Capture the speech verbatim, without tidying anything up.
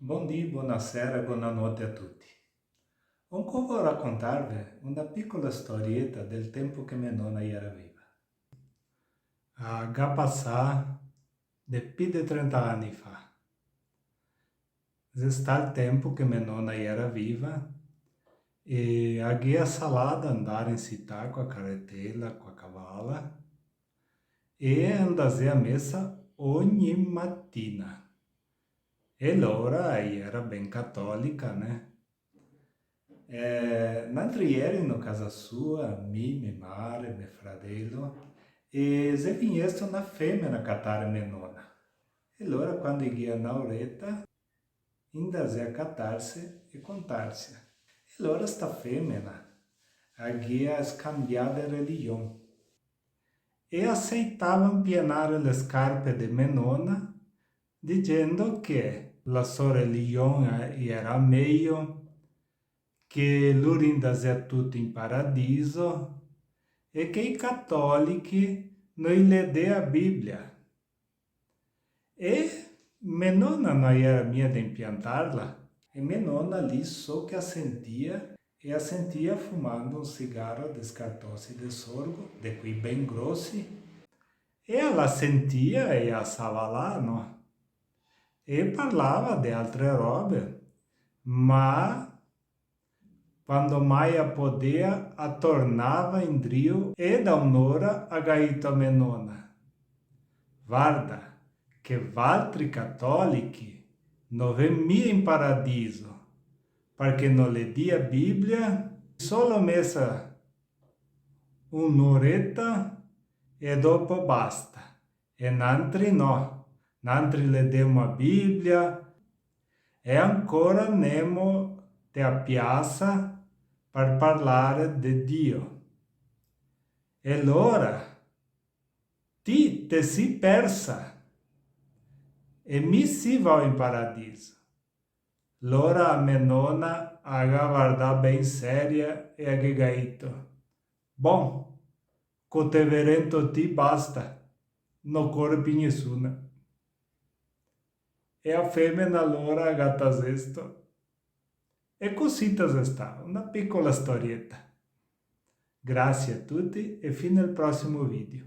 Bondì, bonasera, bonanote a tuti. Oncò vao racontarve una picola storieta del tempo che me nona iera viva. A ga pasà de pi de trenta ani fa. Xe stà el tempo che me nona iera viva e a gea salà de ndare in cità co a caretela, co a cavala, e a ndasea a mesa ogni matina. E lora a iera ben catolica, né? Eh, nantri ierimo casa sua, mi, me mare, me fradelo, e xe vignesto na femena catare me nona. E lora, quando i gea na oreta, i ndasea catarse e contarse. E lora sta femena a gea scanbià de religion e aceitava inpienare le scarpe de me nona, dixendo che la so religion iera mejo, che lori ndasea tuti in paradiso e che i catolichi no i ledea Biblia. E me nona no iera mia de inpiantarla. E me nona lì so che a sentia, e a sentia fumando un cigaro de scartosi de sorgo, de quei ben grosi, e a la sentia e a stava là, no? E parlava de altre robe, ma quando mai a podea, a tornava indrio e da un'ora a ga dito a me nona: "Varda che valtri catolichi no ve mia in paradiso, parché no ledia Biblia, solo mesa un'oreta e dopo basta. E nantri no, nantri ledemo a Biblia e ancora ndemo te a piasa par parlare de Dio. E lora ti te si persa e mi sì vao in paradiso." Lora a me nona a ga vardà ben seria e a ghe ga dito: "Bon, co te ve rento ti basta, no core pi nesuna." E a femena lora a ga tasesto. E cusì ta xe stà, una picola storieta. Grasie a tuti e fin al prosimo video.